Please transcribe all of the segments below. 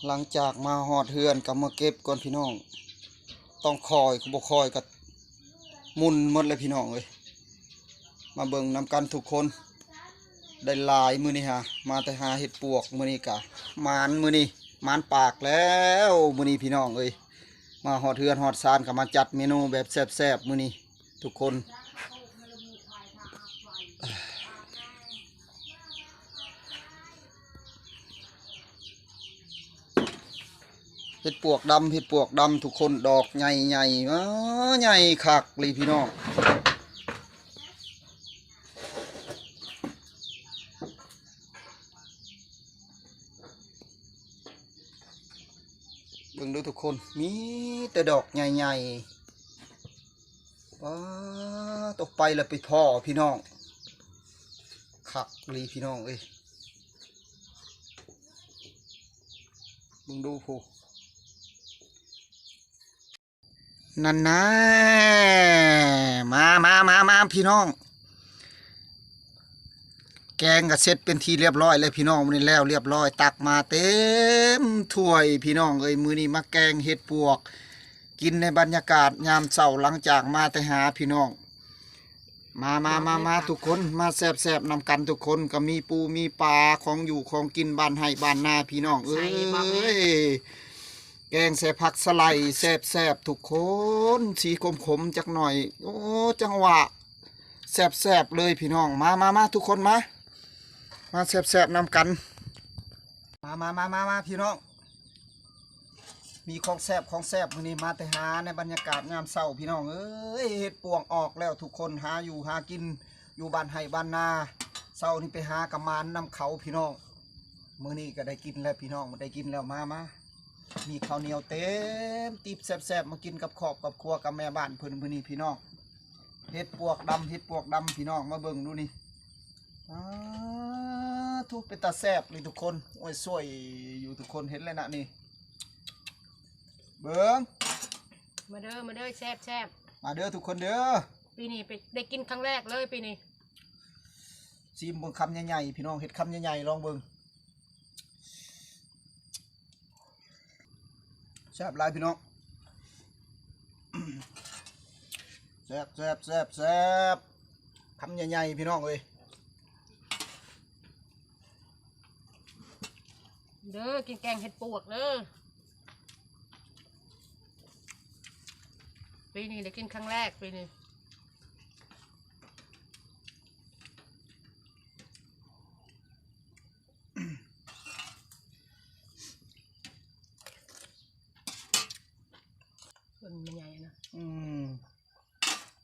ຫຼັງຈາກມາຮອດເຮືອນກໍມາເກັບກ່ອນພີ່ນ້ອງ, ຕ້ອງຄ່ອຍ ບໍ່ຄ່ອຍກໍໝຸ່ນໝົດແລ້ວພີ່ນ້ອງເອີຍ. ມາເບິ່ງນຳກັນທຸກຄົນ, ໄດ້ຫຼາຍມື້ນີ້ຫາ ມາແຕ່ຫາເຫັດປວກ. ມື້ນີ້ກະໝານ, ມື້ນີ້ໝານປາກແລ້ວ ມື້ນີ້ພີ່ນ້ອງເອີຍ. ມາຮອດເຮືອນຮອດຊານກໍມາຈັດເມນູແບບແຊບໆ ມື້ນີ້ທຸກຄົນ. ເຫັດປວກດຳ ເຫັດປວກດຳທຸກຄົນ, ດອກໃຫຍ່ໆ ເອີ ໃຫຍ່ຄັກອີ່ຫຼີພີ່ນ້ອງ. ເບິ່ງດູທຸກຄົນ, ມີແຕ່ດອກໃຫຍ່ໆ. ວ້າ ຕົກໄປແລ້ວໄປພໍ້ພີ່ນ້ອງ, ຄັກອີ່ຫຼີພີ່ນ້ອງເອີຍ. ເບິ່ງດູພຸ້ນ, ນັ້ນນະ. ມາ ມາ ມາ ມາ ພີ່ນ້ອງ, ແກງກໍເສັດເປັນທີ່ລຽບຮ້ອຍແລ້ວພີ່ນ້ອງ. ມື້ນີ້ແລ້ວລຽບຮ້ອຍ, ຕັກມາເຕັມຖ້ວຍພີ່ນ້ອງເອີຍ. ມື້ນີ້ມາແກງເຫັດປວກ ກິນໃນບັນຍາກາດຍາມເຊົ້າ ຫຼັງຈາກມາແຕ່ຫາພີ່ນ້ອງ. ມາ ມາ ມາ ມາທຸກຄົນ, ມາແຊບໆນຳກັນທຸກຄົນ. ກໍມີປູມີປາ ຂອງຢູ່ຂອງກິນບ້ານໄຮ່ບ້ານນາພີ່ນ້ອງເອີຍ. ແກງໃສ່ຜັກສະໄລແຊບໆທຸກຄົນ, ສີຂົມໆຈັກໜ້ອຍ. ໂອ້ ຈັງຫວະແຊບໆເລີຍພີ່ນ້ອງ. ມາ ມາ ມາທຸກຄົນ, ມາ ມາແຊບໆນຳກັນ. ມາ ມາ ມາ ມາ ມາພີ່ນ້ອງ, ມີຂອງແຊບ ຂອງແຊບ. ມື້ນີ້ມາແຕ່ຫາໃນບັນຍາກາດຍາມເຊົ້າພີ່ນ້ອງເອີຍ. ເຫັດປວກອອກແລ້ວທຸກຄົນ, ຫາຢູ່ຫາກິນຢູ່ບ້ານໄຮ່ບ້ານນາ. ເຊົ້ານີ້ໄປຫາກະໝານນຳເຂົາພີ່ນ້ອງ. ມື້ນີ້ກໍໄດ້ກິນແລ້ວພີ່ນ້ອງ, ໄດ້ກິນແລ້ວ. ມາ ມາ, ມີເຂົ້າໜຽວເຕັມຕິບແຊບໆ ມາກິນກັບຄອບກັບຄົວກັບແມ່ບ້ານເພິ່ນມື້ນີ້ພີ່ນ້ອງ. ເຫັດປວກດຳ ເຫັດປວກດຳພີ່ນ້ອງ, ມາເບິ່ງດູນີ້. ອ້າ ທຸ ເປັນຕາແຊບນີ້ທຸກຄົນ. ໂອ້ຍ ສວຍຢູ່ທຸກຄົນ, ເຫັນແລ້ວນະນີ້. ເບິ່ງ ມາເດີ ມາເດີ ແຊບໆ ມາເດີທຸກຄົນເດີ. ປີນີ້ໄປ ໄດ້ກິນຄັ້ງແລກເລີຍປີນີ້. ຊີມເບິ່ງຄຳໃຫຍ່ໆ ພີ່ນ້ອງ, ເຮັດຄຳໃຫຍ່ໆ ລອງເບິ່ງ. ແຊບຫຼາຍພີ່ນ້ອງ, ແຊບໆໆໆ. ຄຳໃຫຍ່ໆ ພີ່ນ້ອງເອີຍ. ເດີ ກິນແກງເຫັດປວກເດີ. ປີນີ້ໄດ້ກິນຄັ້ງແລກ ປີນີ້. ເພິ່ນແມ່ໃຫຍ່ນະ. ອືມ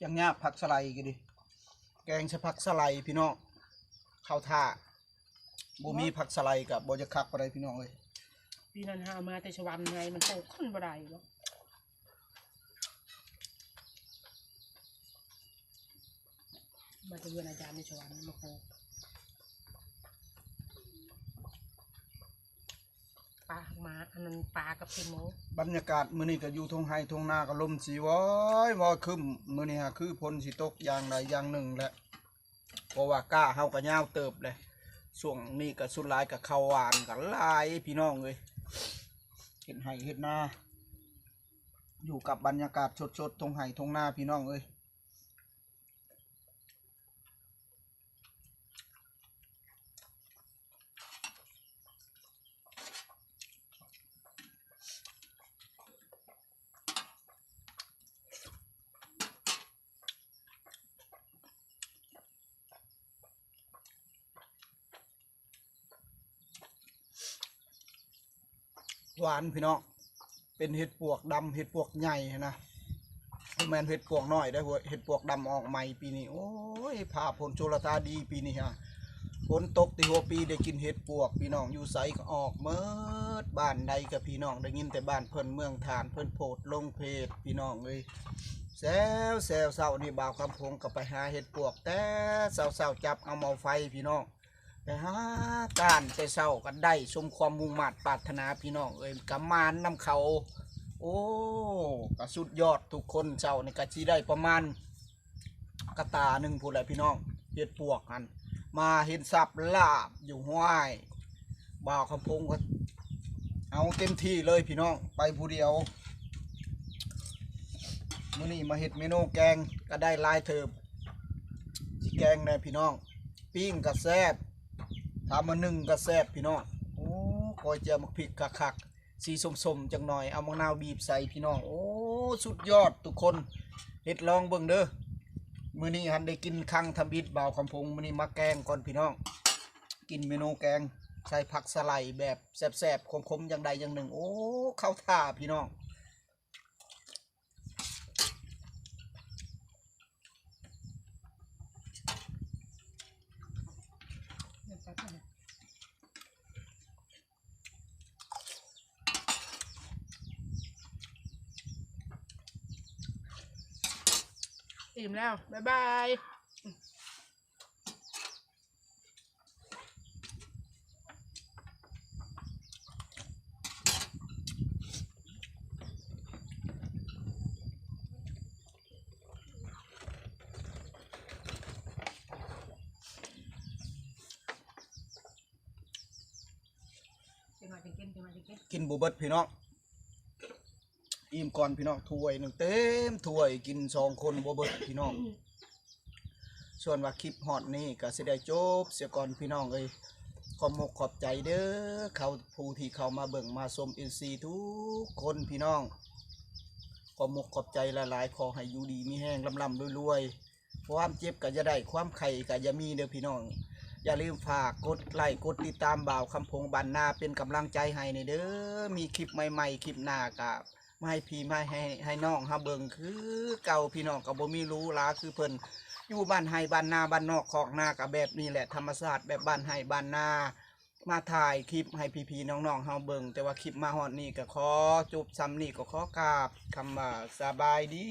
ຈັ່ງຍາກຜັກສະໄລກໍດີ, ແກງໃສ່ຜັກສະໄລພີ່ນ້ອງ. ເຂົ້າທ່າ, ບໍ່ມີຜັກສະໄລກໍບໍ່ຈະຄັກປານໃດພີ່ນ້ອງເອີຍ. ປີນັ້ນຫາເອົາມາແຕ່ສະຫວັນໃຫ້ ມັນປູກມັນບໍ່ໄດ້ເນາະ. ມາແຕ່ເຮືອນອາຈານຢູ່ສະຫວັນ ມາປູກ ປາມາ ອັນນັ້ນ ປາກັບຂີ້ໝູ. ບັນຍາກາດມື້ນີ້ກໍຢູ່ທົ່ງໄຮ່ທົ່ງນາ ກໍລົມຊິວອຍໆ ຄຶ້ມ. ມື້ນີ້ຫາຄືຝົນຊິຕົກຢ່າງໃດຢ່າງໜຶ່ງແຫຼະ, ເພາະວ່າກ້າເຮົາກໍຍາວເຕີບແຫຼະ. ຊ່ວງນີ້ກໍສຸດຫຼາຍກໍເຂົ້າຫວານກໍຫຼາຍພີ່ນ້ອງເອີຍ, ເຮັດໄຮ່ເຮັດນາ ຢູ່ກັບບັນຍາກາດສົດໆ ທົ່ງໄຮ່ທົ່ງນາ ພີ່ນ້ອງເອີຍ. ຫວານພີ່ນ້ອງ, ເປັນເຫັດປວກດຳ ເຫັດປວກໃຫຍ່ຫັ້ນນະ, ບໍ່ແມ່ນເຫັດປວກນ້ອຍເດ້. ເຫັດປວກດຳອອກໃໝ່ປີນີ້. ໂອ້ຍ ຟ້າຝົນໂຊລະຕາດີປີນີ້ຫາ, ຝົນຕົກແຕ່ຫົວປີໄດ້ກິນເຫັດປວກພີ່ນ້ອງ. ຢູ່ໃສກໍອອກໝົດ, ບ້ານໃດກໍພີ່ນ້ອງໄດ້ຍິນແຕ່ບ້ານເພິ່ນ ເມືອງທ່ານເພິ່ນໂພດລົງເພຈພີ່ນ້ອງເອີຍ. ແຊວໆ ເຊົ້ານີ້ບ່າວຄຳພົງກໍໄປຫາເຫັດປວກແຕ່ເຊົ້າໆ ຈັບເອົາໝໍ້ໄຟພີ່ນ້ອງ. ໄປຫາກ້ານແຕ່ເຊົ້າກໍໄດ້ສົມຄວາມມຸ່ງມາດປາດຖະໜາພີ່ນ້ອງເອີຍ, ກໍໝານນຳເຂົາ. ໂອ້ ກໍສຸດຍອດທຸກຄົນ. ເຊົ້ານີ້ກໍຊິໄດ້ປະມານກະຕ່າໜຶ່ງພຸ້ນແຫຼະພີ່ນ້ອງ, ເຫັດປວກຫັ້ນ. ມາເຫັນສັບລາບຢູ່ຫ້ວຍ, ບ່າວຄຳພົງກໍ ເອົາເຕັມທີ່ເລີຍພີ່ນ້ອງ ໄປຜູ້ດຽວ. ມື້ນີ້ມາເຮັດເມນູແກງກໍໄດ້ຫຼາຍເຕີບ ຊິແກງແດ່ພີ່ນ້ອງ ປີ້ງກໍແຊບ ຖ້າມາໜຶ້ງກໍແຊບພີ່ນ້ອງ. ໂອ້ ກ້ອຍແຈ່ວໝາກພິກຄັກໆ ສີສົ້ມໆ ຈັກໜ່ອຍ ເອົາໝາກນາວບີບໃສ່ພີ່ນ້ອງ. ໂອ້ ສຸດຍອດທຸກຄົນ ເຮັດລອງເບິ່ງເດີ. ມື້ນີ້ຫັ້ນໄດ້ກິນຄັ້ງທຳອິດ ບ່າວຄຳພົງ ມື້ນີ້ມາແກງກ່ອນພີ່ນ້ອງ ກິນເມນູແກງໃສ່ຜັກສະໄລແບບແຊບໆ ຂົມໆ ຢ່າງໃດຢ່າງໜຶ່ງ. ໂອ້ ເຂົ້າທ່າພີ່ນ້ອງ. ອີ່ມແລ້ວ ບາຍບາຍ. ກິນບໍ່ເບິດພີ່ນ້ອງ ອີ່ມກ່ອນພີ່ນ້ອງ ຖ້ວຍໜຶ່ງເຕັມຖ້ວຍ ກິນສອງຄົນບໍ່ເບິດພີ່ນ້ອງ. ສ່ວນວ່າຄລິບຮອດນີ້ກໍຊິໄດ້ຈົບເສຍກ່ອນພີ່ນ້ອງເອີຍ. ຂອບມຸກຂອບໃຈເດີ ເຂົາ ຜູ້ທີ່ເຂົ້າມາເບິ່ງມາຊົມ ເອັຟຊີ ທຸກຄົນພີ່ນ້ອງ ຂອບມຸກຂອບໃຈຫຼາຍໆ. ຂໍໃຫ້ຢູ່ດີມີແຮງ ລ່ຳໆລວຍໆ ຄວາມເຈັບກໍຢ່າໄດ້ ຄວາມໄຂ້ກໍຢ່າມີເດີພີ່ນ້ອງ. ຢ່າລືມຝາກກົດໄລກົດຕິດຕາມບ່າວຄຳພົງບ້ານນາ ເປັນກຳລັງໃຈໃຫ້ແດ່ເດີ. ມີຄລິບໃໝ່ໆ ຄລິບໜ້າກໍ ມາໃຫ້ພີ່ມາໃຫ້ ໃຫ້ນ້ອງເຮົາເບິ່ງຄືເກົ່າພີ່ນ້ອງ ກໍບໍ່ມີຫຼູຫຼາຄືເພິ່ນ ຢູ່ບ້ານໄຮ່ບ້ານນາ ບ້ານນອກຄອກນາ ກໍແບບນີ້ແຫຼະ ທຳມະຊາດແບບບ້ານໄຮ່ບ້ານນາ ມາຖ່າຍຄລິບໃຫ້ພີ່ໆນ້ອງໆເຮົາເບິ່ງ. ແຕ່ວ່າຄລິບມາຮອດນີ້ກໍຂໍຈົບຊ່ຳນີ້ ກໍຂໍກາບຄຳວ່າສະບາຍດີ.